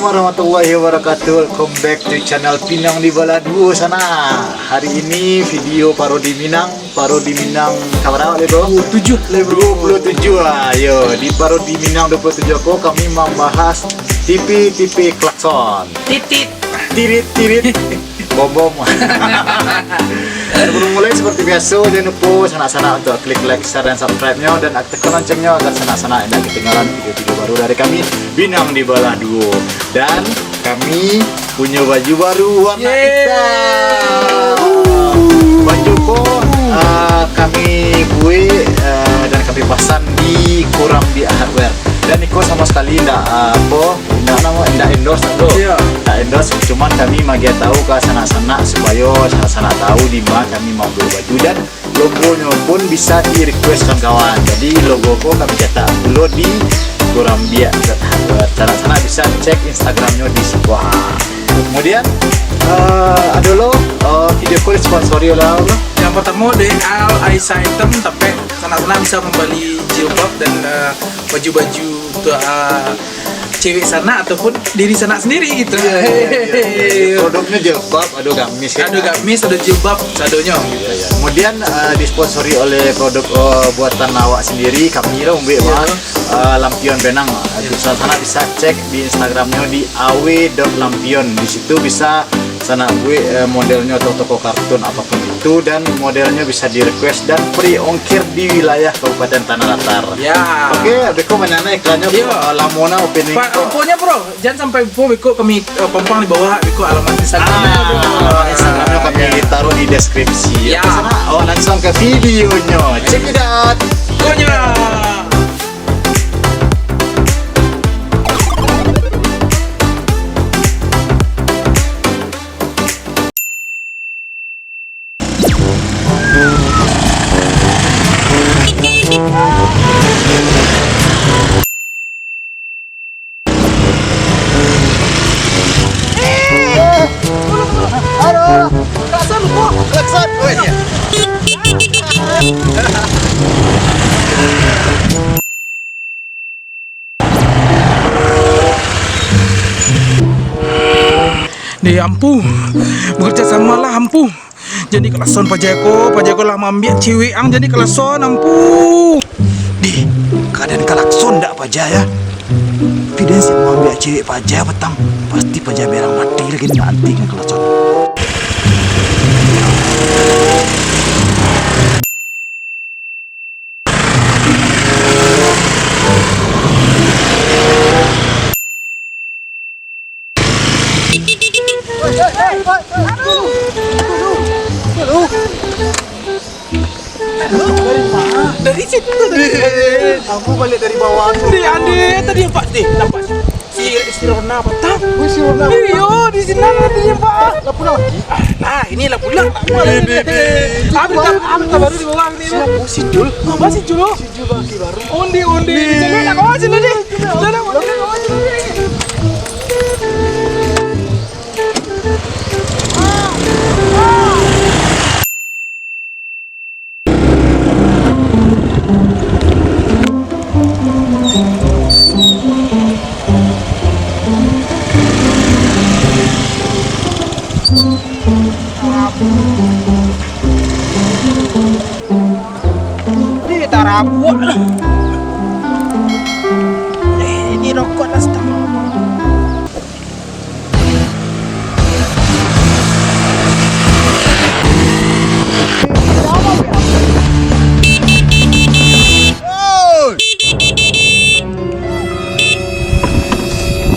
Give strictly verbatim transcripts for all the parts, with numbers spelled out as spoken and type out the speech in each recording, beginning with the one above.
Warahmatullahi wabarakatuh. Welcome back to channel Pinang di Balah Duo sana. Hari ini video parodi Minang, parodi Minang kabar awak, Bro? Dua puluh tujuh, Bro. Dua puluh tujuh, ah, yo. Di parodi Minang dua puluh tujuh ko, kami mambahas tipi-tipi klakson. Titit. Tirit, tirit. Bom-bom. Sebelum mulai, seperti biaso, jangan lupa sanak-sanak untuk klik like, share, dan subscribe-nyo, dan aktifkan lonceng-nyo agar sanak-sanak indak ketinggalan video-video baru dari kami, Pinang di Balah Duo. Dan kami punyo baju baru warna Yeay. Hitam. Baju ko, ah, kami buek, ah, dan kami pasang di Korambiak Hardware. Dan iko samo sakali indak, ah, apo, indak namo, indak endorse tu. Iya. Indak endorse, cuman kami magiah tahu ka sanak-sanak supayo sanak-sanak tahu di ma kami mambuek baju, dan logonyo pun bisa di-request kawan-kawan. Jadi logo ko kami cetak pulo di Korambiak. Sanak-sanak bisa cek Instagramnyo di siko. Kemudian, eh, ado lo, eh, video ko disponsori oleh, Yang pertama dari Al Aisyah Item, tapi sanak-sanak bisa membeli jilbab dan, eh, baju-baju untuk, eh, cewek sanak ataupun diri sanak sendiri gitu. Iya, iya, iya, iya. Produknyo jilbab, ado gamis, kan? Ado gamis, ado jilbab, sadonyo. Iya, iya. Kemudian, eh, disponsori oleh produk, eh, buatan awak sendiri, kami lah, Umbik, iya, Bang. Eh, Lampion Benang. Iya. Sanak-sanak bisa cek di Instagramnyo di awe dot lampion. Di situ bisa sanak buek, eh, modelnyo atau toko kartun apapun itu, dan modelnyo bisa di-request dan free ongkir di wilayah Kabupaten Tanah Datar. Ya. Oke, beko ma nan iklannyo, Bro? Iya. Eh, lamo na opening. Pa-, pokoknya, Bro, jangan sampai lupa, beko kami, eh, pampang di bawah, beko alamat Instagramnya, ah, Bro. Alamat Instagramnya kami, iya, taruh di deskripsi. Ya. Oke, sanak, oh, langsung ke videonyo. Check it out. Pokoknya. Deh, ampu. Bekerja samalah, ampu. Jadi kalason paja ko, paja ko lah maambiak cewek ang, jadi kalason, ampu. Deh, kaadaan kalason ndak paja, ya? Tapi den siap maambiak cewek paja patang. Pasti paja berang mati lagi ni, nanti kan kalason. Dari situ tadi. Aku balik dari bawah tu. Di ande tadi nampak, di nampak. Si, si Rona patang. Oh, si Rona. Iyo, di sinan tadi nampak. Lah pulang lagi. Nah, inilah pulang. Ambil, ambil, ambil baru di bawah ni. Siapa si Jul? Apa si Jul? Si Jul lagi baru. Undi, undi. Cari nak kawan sini, deh. Cari nak kawan sini. Ni tarabuak lah. Eh, ini rokok lah setengah.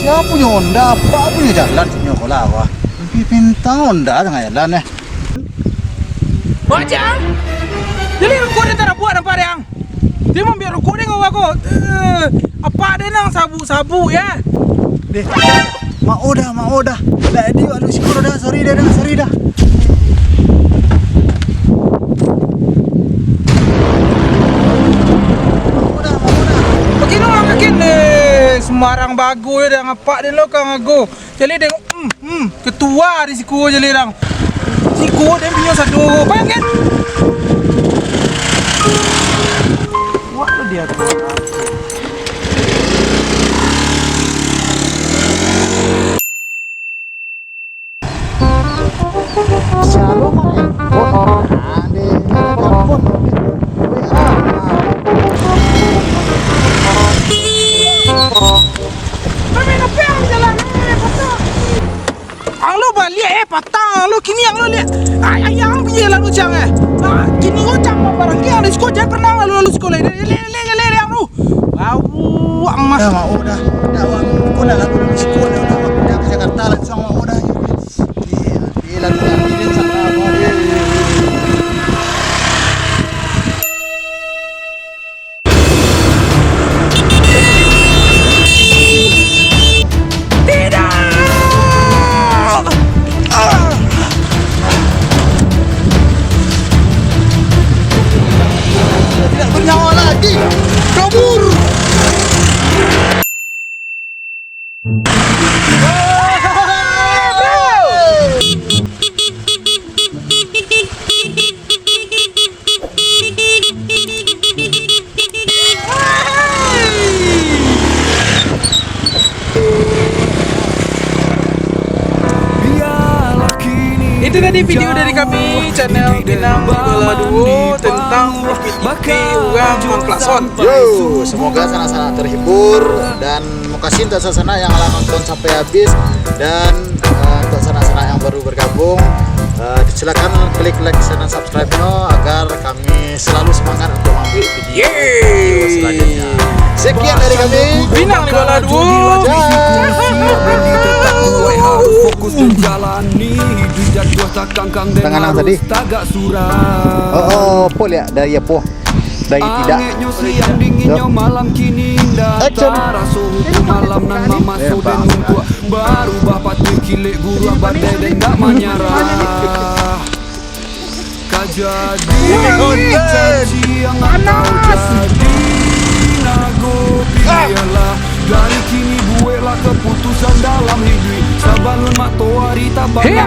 Sia punyo Honda, apak punyo jalan, punyo ko lah, wah. Pi-, pintang Honda tangah jalan, eh. Bajang! Jadi rokok den tarabuak nampak dek ang. Dia maambiak rokok den awak ko. Eh, apak den nan sabu-sabu, ya. Deh, mak odah, mak odah. Dak edi walu sikoro dah, sorry dah, dah, sorry dah. Mak odah, mak odah. Begini orang yakin, eh, sembarang bagus dah, apak den lo kang ago. Jadi den Hmm, hmm, ketua di siko je lirang. Siko den pinyo sado, payah kan? Kuat lo dia tu. Liek, ay-, ayang piye lalu cang, eh? Ah, kini ko cang barang kiang di siko, jan pernah lalu-lalu siko lai. Liek, liek, liek, liek, liek, liek, tu. Bau, amah. Dah, mau dah. Dah, wang, ko nak lalu-lalu siko, dah, dah, dah, ke Jakarta langsung, mau dah. Iya, iya, lalu, lalu, iya, salah, mau, iya, iya, iya. Tidak! Tidak bernyawa lagi. Kabur! Itu tadi video dari kami, channel Pinang Bola Duo, tentang P T P urang mangklakson. Yo, semoga sanak-sanak terhibur dan Mokasih untuak sanak-sanak yang lah nonton sampai habis, dan, eh, untuak sanak-sanak yang baru bergabung, eh, silakan klik like, share, dan subscribe-nyo agar kami selalu semangat untuk membuat video Yeay. selanjutnya. Sekian dari kami. Pinang di Bola Duo. Dah. Tangan yang tadi. Oh, oh, apa lihat dari apa? Dari tidak. Action. Panas. Hea,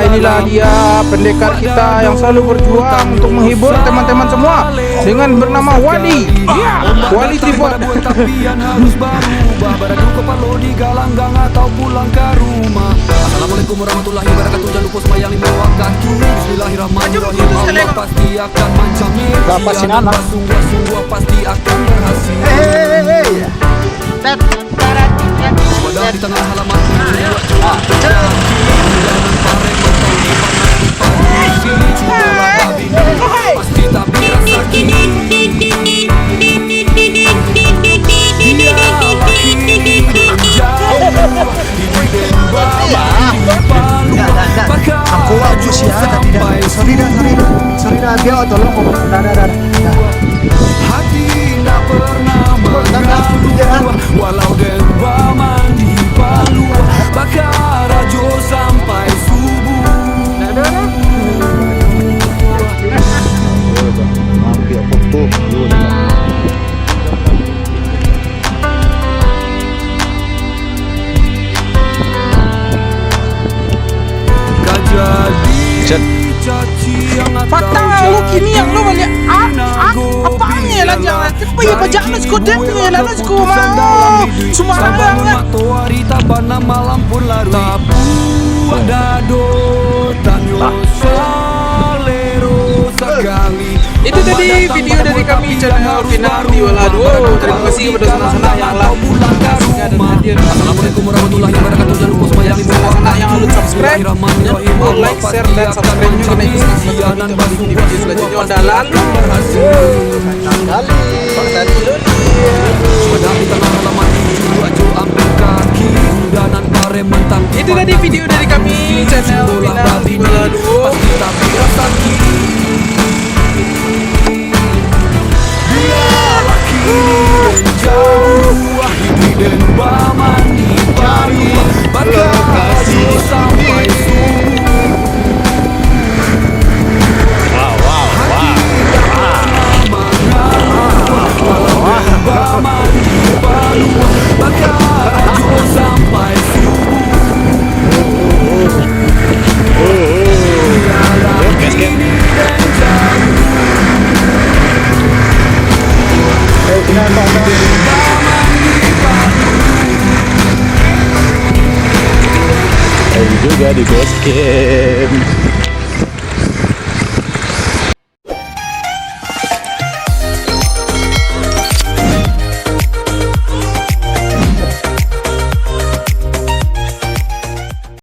inilah dia pendekar kita yang selalu berjuang untuk menghibur teman-teman semua dengan bernama Wali. Ya, Wali Tifa. Assalamualaikum warahmatullahi wabarakatuh. Jangan lupa sembahyang lima waktu. Bismillahirrahmanirrahim. Allah pasti akan menjamin. Lapas sinan, Bang. Sungguh-sungguh pasti akan berhasil. Hei, hei, hei, hei. Tet. Wadah di tengah halaman. Ah. Pasti tak bisa sakit. Dia lagi jauh. Dah, dah, dah. Aku aku sih, ah, tadi dah. Sorry dah, sorry dah. Sorry dah, biar tolong. Dah, dah, dah, dah. Hati ndak pernah mengeluh, walau den bamandi paluah, bakarajo sampai subuh. Dah, dah, dah. Ambil foto dulu. Patang lu kini yang lu baliak. Ah, ah, apa ni lah jangan. Apa ya bajak lu siko dek ni lah lu siko mau. Sembarang lah. Itu tadi video dari kami, channel Pinang di Bola Duo. Terima kasih kepada sanak-sanak yang lah menyaksikan dan hadir. Assalamualaikum warahmatullahi wabarakatuh. Jangan lupa sembahyang lima waktu. Sanak-sanak yang belum subscribe, jangan lupa like, share, dan subscribe-nyo, karena itu sangat penting untuk video-video selanjutnya. Dah lalu. Itu tadi video dari kami, channel Pinang di Bola Duo. Ayo juga di base camp.